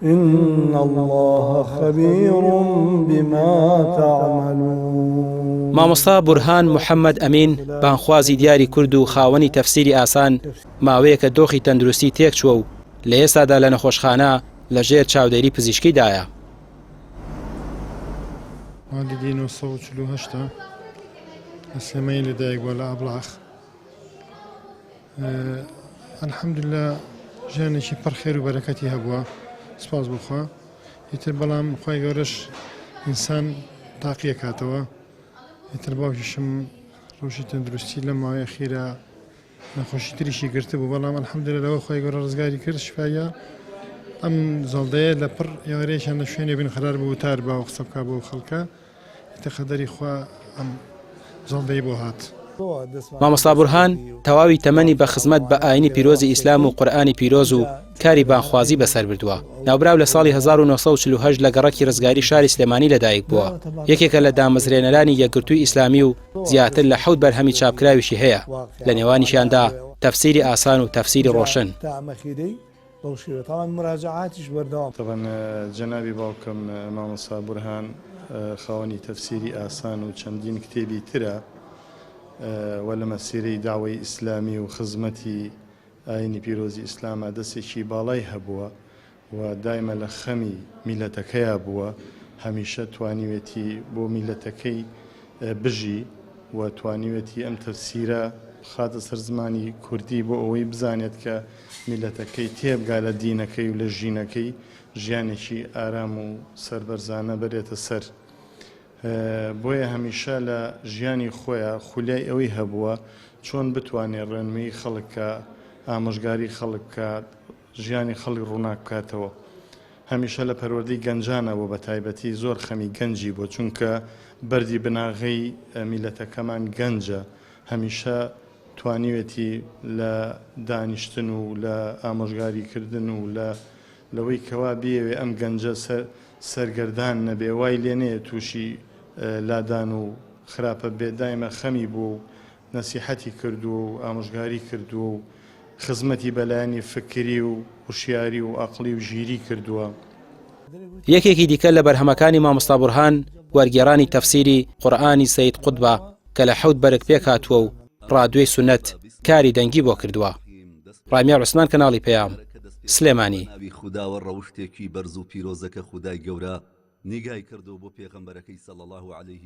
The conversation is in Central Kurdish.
ان اللە خبیر بما تعملون. مامۆستا بورهان محەمەد ئەمین، بانگخوازی دیاری کورد و خاوەنی تەفسیری ئاسان، ماوەیەکە دۆخی تەندروستی تێکچووە و لە ئێستادا لە نەخۆشخانە لە ژێر چاودێری پزیشکی دایە. مالیدی 948 لە سلێمانی لەدایک بووە لە ئابڵاخ. الحمدللە ژیانێکی پڕ خێر و بەرەکەتی هەبووە سوپاس بۆ خوا ئیتر بەڵام خوای گەورەش ئینسان تاقیە کاتەوە ئیتر باوکیشم ڕۆژی تەندروستی لە ماوەی ئەخیرا نەخۆشی تریشی گرتبوو بەڵام الحمدللە لەوە خوای گەورە ڕزگاری کرد شفایە ئەم زەڵدەیە لە پڕ ئێوارەیەکیان لە شوێنێ بین قەرار بوو وتار با و قسە بکا بۆ خەڵکە ئیتر قەدەری خوا ئەم زەڵدەی بۆ هات. مامۆستا بورهان تەواوی تەمەنی بە خزمەت بە ئاینی پیرۆزی ئیسلام و قورئانی پیرۆز و کاری بانگخوازی بەسەر بردووە. ناوبراو لە ساڵی 1948 لە گەڕەکی ڕزگاری شاری سلێمانی لەدایک بووە. یەکێکە لە دامەزرێنەرانی یەکگرتووی ئیسلامی و زیاتر لە حەوت بەرهەمی چاپکراویشی هەیە، لە نێوانیشیاندا تەفسیری ئاسان و تەفسیری ڕۆشن. بەو شێوە تاوان مراجعاتیش بەردەوام. تەبعەن جەنابی باوکم مامۆستا بورهان خاوەنی تەفسیری ئاسان و چەندین کتێبی ترە و لە مەسیرەی دەعوەی ئیسلامی و خزمەتی ئاینی پیرۆزی ئیسلاما دەستێکی باڵای هەبووە و دایمە لە خەمی میلەتەکەیا بووە هەمیشە توانیوێتی بۆ میلەتەکەی بژی و توانیوێتی ئەم تەفسیرە بخاتە سەر زمانی کوردی بۆ ئەوەی بزانێت کە میللەتەکەی تێبگا لە دینەکەی و لە ژینەکەی ژیانێکی ئارام و سەربەرزانە بەرێتە سەر. بۆیە هەمیشە لە ژیانی خۆیا خولیای ئەوەی هەبووە چۆن بتوانێ ڕێنمویی خەڵک بکا، ئامۆژگاری خەڵک بکا، ژیانی خەڵک ڕووناک بکاتەوە. هەمیشە لە پەروەردەی گەنجانا بووە بەتایبەتی زۆر خەمی گەنجی بووە چونکە بەردی بناغەی میللەتەکەمان گەنجە هەمیشە توانیوێتی لە دانیشتن و لە ئامۆژگاری کردن و لە لەوەی کەوا بیەوێ ئەم گەنجە سەر سەرگەردان نەبێ وای لێ نەیە تووشی لادان و خراپە بێ دایمە خەمی بووە و نەسیحەتی کردووە و ئامۆژگاری کردووە و خزمەتی بە لایەنی فکری و هوشیاری و ئەقڵی و ژیری کردووە. یەکێکی دیکە لە بەرهەمەکانی مامۆستا بورهان وەرگێڕانی تەفسیری قورئانی سەید قوتبە کە لە حەوت بەرگ پێکهاتووە و ڕادوێی سوننەت کاری دەنگی بۆ کردووە. ڕامیار عوسمان کەناڵی پەیام، سلێمانی. ناوی خوداوە ڕەوشتێکی بەرز و پیرۆزە کە خودای گەورە نیگای کردووە بۆ پێغەمبەرەکەی صلی اللە علیه.